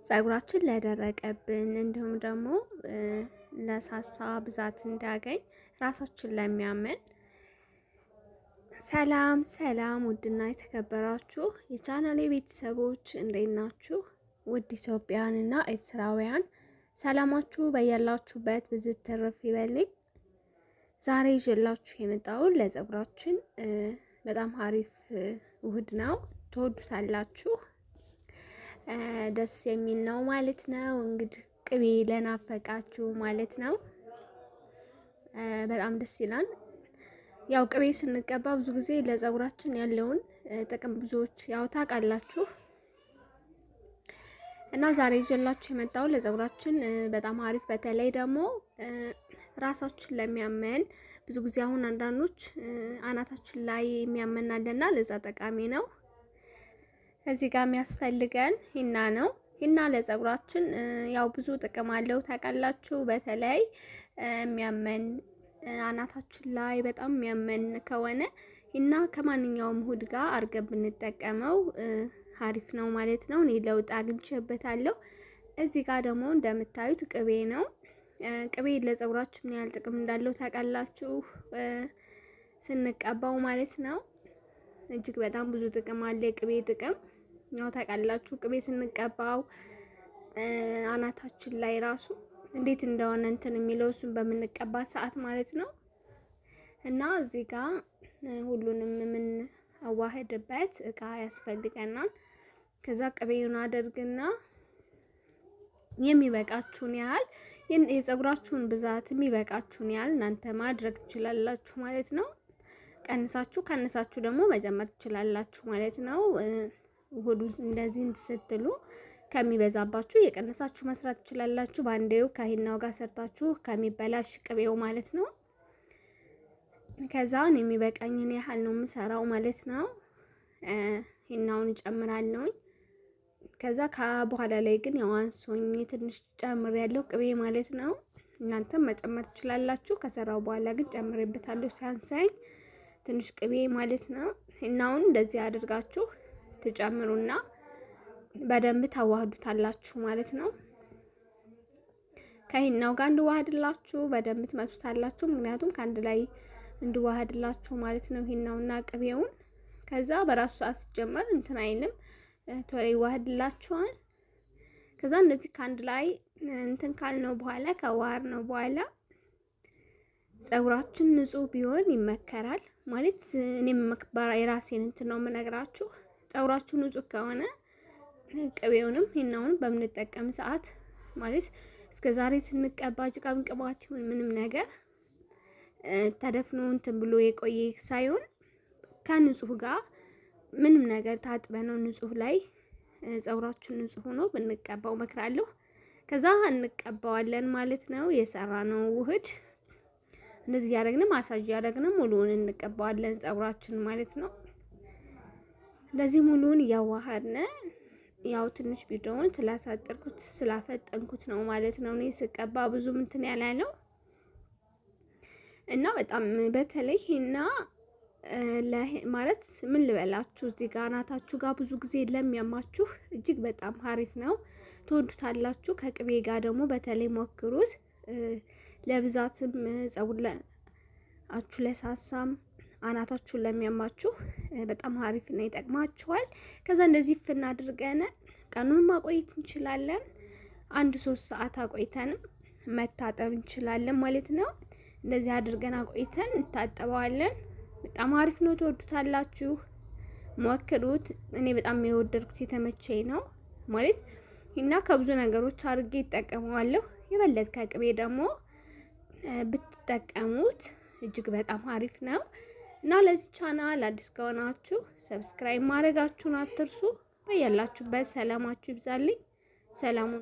ጸጉራችን ለደረቀብን እንዲሁም ደግሞ ለሳሳ ብዛት እንዳገኝ ራሳችን ለሚያመን። ሰላም ሰላም! ውድና የተከበራችሁ የቻናሌ ቤተሰቦች እንዴት ናችሁ? ውድ ኢትዮጵያውያን ኤርትራውያን ሰላማችሁ በያላችሁበት ብዝት ትርፍ ይበልኝ። ዛሬ ይዤላችሁ የመጣውን ለጸጉራችን በጣም አሪፍ ውህድ ነው። ትወዱታላችሁ። ደስ የሚል ነው ማለት ነው። እንግዲህ ቅቤ ለናፈቃችሁ ማለት ነው። በጣም ደስ ይላል። ያው ቅቤ ስንቀባ ብዙ ጊዜ ለጸጉራችን ያለውን ጥቅም ብዙዎች ያው ታውቃላችሁ። እና ዛሬ ይዤላችሁ የመጣው ለጸጉራችን በጣም አሪፍ በተለይ ደግሞ ራሳችን ለሚያመን ብዙ ጊዜ አሁን አንዳንዶች አናታችን ላይ የሚያመናለና ለዛ ጠቃሚ ነው። እዚህ ጋር የሚያስፈልገን ሂና ነው። ሂና ለጸጉራችን ያው ብዙ ጥቅም አለው ታውቃላችሁ። በተለይ የሚያመን አናታችን ላይ በጣም የሚያመን ከሆነ ሂና ከማንኛውም ውህድ ጋር አድርገን ብንጠቀመው አሪፍ ነው ማለት ነው። እኔ ለውጥ አግኝቼበታለሁ። እዚህ ጋር ደግሞ እንደምታዩት ቅቤ ነው። ቅቤ ለጸጉራችን ምን ያህል ጥቅም እንዳለው ታውቃላችሁ፣ ስንቀባው ማለት ነው። እጅግ በጣም ብዙ ጥቅም አለ የቅቤ ጥቅም ያው ታውቃላችሁ። ቅቤ ስንቀባው አናታችን ላይ ራሱ እንዴት እንደሆነ እንትን የሚለው እሱን በምንቀባ ሰዓት ማለት ነው። እና እዚህ ጋር ሁሉንም የምናዋህድበት እቃ ያስፈልገናል። ከዛ ቅቤውን አደርግና የሚበቃችሁን ያህል የጸጉራችሁን ብዛት የሚበቃችሁን ያህል እናንተ ማድረግ ትችላላችሁ ማለት ነው። ቀንሳችሁ ቀንሳችሁ ደግሞ መጨመር ትችላላችሁ ማለት ነው። ውህዱ እንደዚህ ስትሉ ከሚበዛባችሁ የቀነሳችሁ መስራት ትችላላችሁ። በአንዴው ከሂናው ጋር ሰርታችሁ ከሚበላሽ ቅቤው ማለት ነው። ከዛን የሚበቃኝን ያህል ነው የምሰራው ማለት ነው። ሂናውን እጨምራለሁኝ። ከዛ ከበኋላ ላይ ግን ያው አንሶኝ ትንሽ ጨምር ያለው ቅቤ ማለት ነው። እናንተም መጨመር ትችላላችሁ። ከሰራው በኋላ ግን ጨምሬበታለሁ ሲያንሳኝ ትንሽ ቅቤ ማለት ነው። ሂናውን እንደዚህ አድርጋችሁ ትጨምሩና በደንብ ታዋህዱታላችሁ ማለት ነው። ከሂናው ጋር እንድዋህድላችሁ በደንብ ትመቱታላችሁ። ምክንያቱም ከአንድ ላይ እንድዋህድላችሁ ማለት ነው ሂናውና ቅቤውን። ከዛ በራሱ ሰዓት ሲጀመር እንትን አይልም፣ ቶሎ ይዋህድላችኋል። ከዛ እንደዚህ ከአንድ ላይ እንትን ካልነው በኋላ ከዋህድ ነው በኋላ ጸጉራችን ንጹህ ቢሆን ይመከራል። ማለት እኔም የራሴን እንትን ነው የምነግራችሁ። ጸጉራችሁ ንጹህ ከሆነ ቅቤውንም ሂናውንም በምንጠቀም ሰዓት ማለት እስከ ዛሬ ስንቀባ ጭቃም ቅባት ይሁን ምንም ነገር ተደፍኖ እንትን ብሎ የቆየ ሳይሆን ከንጹህ ጋር ምንም ነገር ታጥበነው ንጹህ ላይ ጸጉራችን ንጹህ ሆኖ ብንቀባው እመክራለሁ። ከዛ እንቀባዋለን ማለት ነው። የሰራነው ውህድ እንደዚህ እያደረግን ማሳጅ እያደረግን ሙሉውን እንቀባዋለን ጸጉራችን ማለት ነው። እንደዚህ ሙሉውን እያዋሃድን ያው ትንሽ ቪዲዮውን ስላሳጠርኩት ስላፈጠንኩት ነው ማለት ነው። እኔ ስቀባ ብዙም እንትን ያላለው እና በጣም በተለይ ሂና ማለት ምን ልበላችሁ እዚህ ጋር አናታችሁ ጋር ብዙ ጊዜ ለሚያማችሁ እጅግ በጣም አሪፍ ነው፣ ትወዱታላችሁ። ከቅቤ ጋር ደግሞ በተለይ ሞክሩት። ለብዛትም ጸጉር አችሁ ለሳሳም አናታችሁን ለሚያማችሁ በጣም አሪፍ ነው፣ ይጠቅማችኋል። ከዛ እንደዚህ ፍና አድርገን ቀኑን ማቆየት እንችላለን። አንድ 3 ሰዓት አቆይተንም መታጠብ እንችላለን ማለት ነው። እንደዚህ አድርገን አቆይተን እንታጠበዋለን። በጣም አሪፍ ነው፣ ትወዱታላችሁ። ሞክሩት። እኔ በጣም የወደድኩት የተመቸኝ ነው ማለት እና ከብዙ ነገሮች አድርጌ ይጠቀመዋለሁ። የበለጠ ከቅቤ ደግሞ ብትጠቀሙት እጅግ በጣም አሪፍ ነው። እና ለዚህ ቻናል አዲስ ከሆናችሁ subscribe ማድረጋችሁን አትርሱ። በያላችሁበት ሰላማችሁ ይብዛልኝ። ሰላሙን